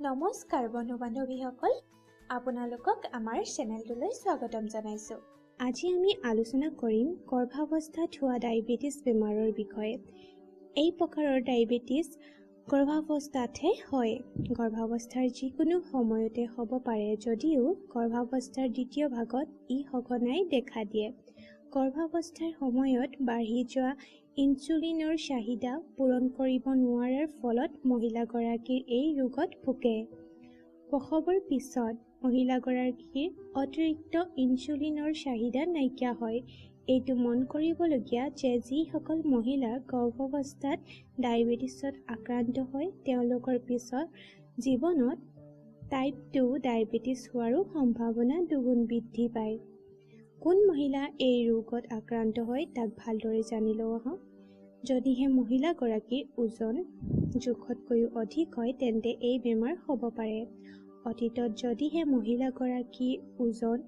নমস্কাৰ বন্ধু বান্ধৱীসকল, আপোনালোকক আমাৰ চেনেলটোলৈ স্বাগতম জনাইছোঁ। আজি আমি আলোচনা কৰিম গৰ্ভাৱস্থাত হোৱা ডায়েবেটিছ বেমাৰৰ বিষয়ে। এই প্ৰকাৰৰ ডায়েবেটিছ গৰ্ভাৱস্থাতহে হয়। গৰ্ভাৱস্থাৰ যিকোনো সময়তে হ'ব পাৰে যদিও গৰ্ভাৱস্থাৰ দ্বিতীয় ভাগত ই সঘনাই দেখা দিয়ে। গৰ্ভাৱস্থাৰ সময়ত বাঢ়ি যোৱা ইনচুলিনৰ চাহিদা পূৰণ কৰিব নোৱাৰাৰ ফলত মহিলাগৰাকীৰ এই ৰোগত ভোগে। প্ৰসৱৰ পিছত মহিলাগৰাকীৰ অতিৰিক্ত ইনচুলিনৰ চাহিদা নাইকিয়া হয়। এইটো মন কৰিবলগীয়া যে যিসকল মহিলা গৰ্ভাৱস্থাত ডায়েবেটিছত আক্ৰান্ত হয়, তেওঁলোকৰ পিছৰ জীৱনত টাইপ 2 ডায়েবেটিছ হোৱাৰো সম্ভাৱনা দুগুণ বৃদ্ধি পায়। কোন মহিলা এই ৰোগত আক্ৰান্ত হয় তাক ভালদৰে জানি লওঁ আহক। যদিহে মহিলাগৰাকীৰ ওজন জোখতকৈও অধিক হয়, তেন্তে এই বেমাৰ হ'ব পাৰে। অতীতত যদিহে মহিলাগৰাকীৰ ওজন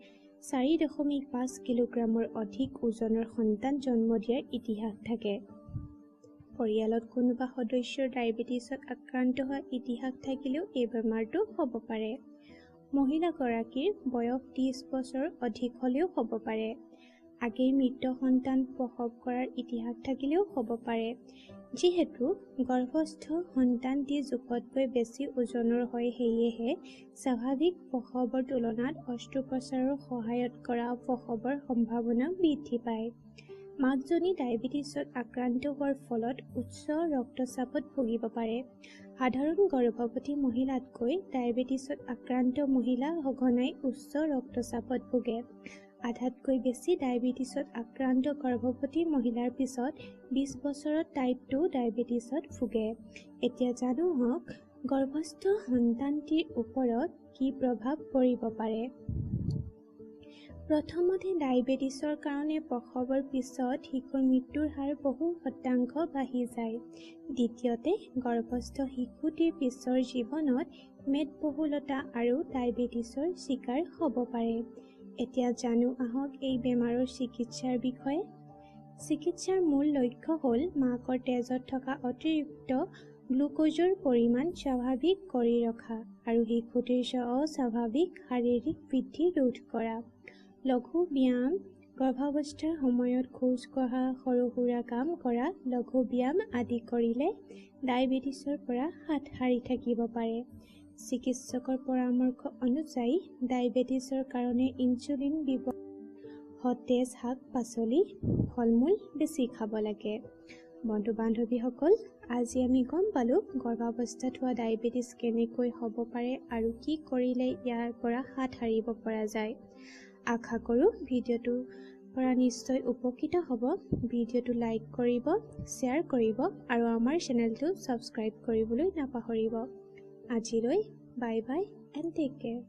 4.5 কিলোগ্ৰামৰ অধিক ওজনৰ সন্তান জন্ম দিয়াৰ ইতিহাস থাকে, পৰিয়ালত কোনোবা সদস্যৰ ডায়েবেটিছত আক্ৰান্ত হোৱাৰ ইতিহাস থাকিলেও এই বেমাৰটো হ'ব পাৰে। মহিলাগৰাকীৰ বয়স 30 বছৰ অধিক হ'লেও হ'ব পাৰে। আগেয়ে মৃত সন্তান প্ৰসৱ কৰাৰ ইতিহাস থাকিলেও হ'ব পাৰে। যিহেতু গৰ্ভস্থ সন্তানটি জোখতকৈ বেছি ওজনৰ হয়, সেয়েহে স্বাভাৱিক প্ৰসৱৰ তুলনাত অস্ত্ৰোপচাৰৰ সহায়ত কৰা প্ৰসৱৰ সম্ভাৱনা বৃদ্ধি পায়। মাকজনী ডায়েবেটিছত আক্ৰান্ত হোৱাৰ ফলত উচ্চ ৰক্তচাপত ভুগিব পাৰে। সাধাৰণ গৰ্ভৱতী মহিলাতকৈ ডায়েবেটিছত আক্ৰান্ত মহিলা সঘনাই উচ্চ ৰক্তচাপত ভোগে। আধাতকৈ বেছি ডায়েবেটিছত আক্ৰান্ত গৰ্ভৱতী মহিলাৰ পিছত 20 বছৰত টাইপ 2 ডায়েবেটিছত ভোগে। এতিয়া জানো আহক গৰ্ভস্থ সন্তানটিৰ ওপৰত কি প্ৰভাৱ পৰিব পাৰে। প্ৰথমতে, ডায়েবেটিছৰ কাৰণে প্ৰসৱৰ পিছত শিশুৰ মৃত্যুৰ হাৰ বহু শতাংশ বাঢ়ি যায়। দ্বিতীয়তে, গৰ্ভস্থ শিশুটিৰ পিছৰ জীৱনত মেদবহুলতা আৰু ডায়েবেটিছৰ চিকাৰ হ'ব পাৰে। এতিয়া জানো আহক এই বেমাৰৰ চিকিৎসাৰ বিষয়ে। চিকিৎসাৰ মূল লক্ষ্য হ'ল মাকৰ তেজত থকা অতিৰিক্ত গ্লুক'জৰ পৰিমাণ স্বাভাৱিক কৰি ৰখা আৰু শিশুটিৰ অস্বাভাৱিক শাৰীৰিক বৃদ্ধি ৰোধ কৰা। লঘু ব্যায়াম, গৰ্ভাৱস্থাৰ সময়ত খোজ কঢ়া, সৰু সুৰা কাম কৰা, লঘু ব্যায়াম আদি কৰিলে ডায়েবেটিছৰ পৰা হাত সাৰি থাকিব পাৰে। চিকিৎসকৰ পৰামৰ্শ অনুযায়ী ডায়েবেটিছৰ কাৰণে ইনচুলিন সতেজ শাক পাচলি, ফল মূল বেছি খাব লাগে। বন্ধু বান্ধৱীসকল, আজি আমি গম পালোঁ গৰ্ভাৱস্থাত হোৱা ডায়েবেটিছ কেনেকৈ হ'ব পাৰে আৰু কি কৰিলে ইয়াৰ পৰা হাত সাৰিব পৰা যায়। আশা কৰোঁ ভিডিঅ'টোৰ পৰা নিশ্চয় উপকৃত হ'ব। ভিডিঅ'টো লাইক কৰিব, শ্বেয়াৰ কৰিব আৰু আমাৰ চেনেলটো ছাবস্ক্ৰাইব কৰিবলৈ নাপাহৰিব। আজিলৈ bye bye and take care.